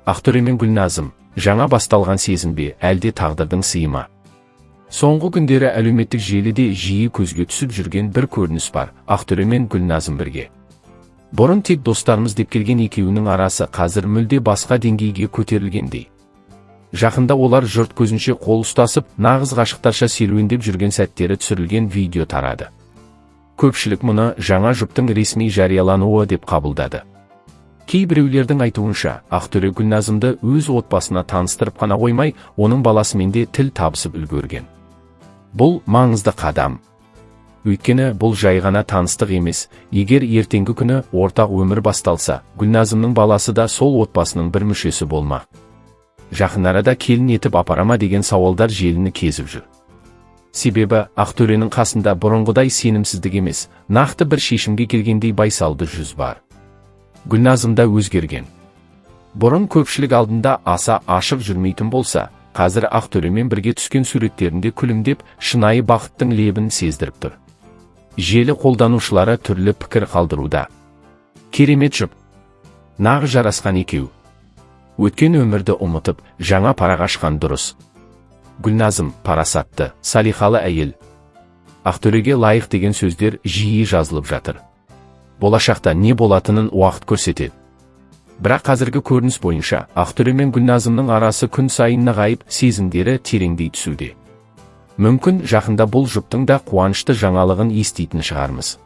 Ақтөре мен Гүлназым: жаңа басталған сезім бе, әлде тағдырдың сыйы ма? Соңғы күндері әлеуметтік желіде жиі көзге түсіп жүрген бір көрініс бар: Ақтөре мен Гүлназым бірге. Бұрын тек достармыз деп келген екеуінің арасы қазір мүлде басқа деңгейге көтерілгендей. Жақында олар жұрт көзінше қол ұстасып, нағыз ғашықтарша серуендеп жүрген сәттері түсірілген видео тарады. Көпшілік мұны жаңа жұптың ресми жариялануы деп қабылдады. Кейбіреулердің айтуынша, Ақтөре Гүлназымды өз отбасына таныстырып қана қоймай, оның баласымен де тіл табысып үлгерген. Бұл маңызды қадам. Өйткені бұл жай ғана таныстық емес. Егер ертеңгі күні ортақ өмір басталса, Гүлназымның баласы да сол отбасының бір мүшесі болмақ. Жақын арада келін етіп апара ма деген сауалдар желіні кезіп жүр. Себебі Ақтөренің қасында бұрынғыдай сенімсіздік емес, нақты бір шешімге келгендей байсалды жүз бар. Гүлназым да өзгерген. Бұрын көпшілік алдында аса ашық жүрмейтін болса, қазір Ақтөремен бірге түскен суреттерінде күлімдеп, шынайы бақыттың лебін сездіріп тұр. Желі қолданушылары түрлі пікір қалдыруда. «Керемет жұп. Нағыз жарасқан екеу. Өткен өмірді ұмытып, жаңа парақ ашқан дұрыс. Гүлназым парасатты, салиқалы әйел. Ақтөреге лайық» деген сөздер жиі жазылып жатыр. Болашақта не болатынын уақыт көрсетеді. Бірақ қазіргі көрініс бойынша Ақтөре мен Гүлназымның арасы күн сайын нығайып, сезімдері тереңдей түсуде. Мүмкін, жақында бұл жұптың да қуанышты жаңалығын еститін шығармыз.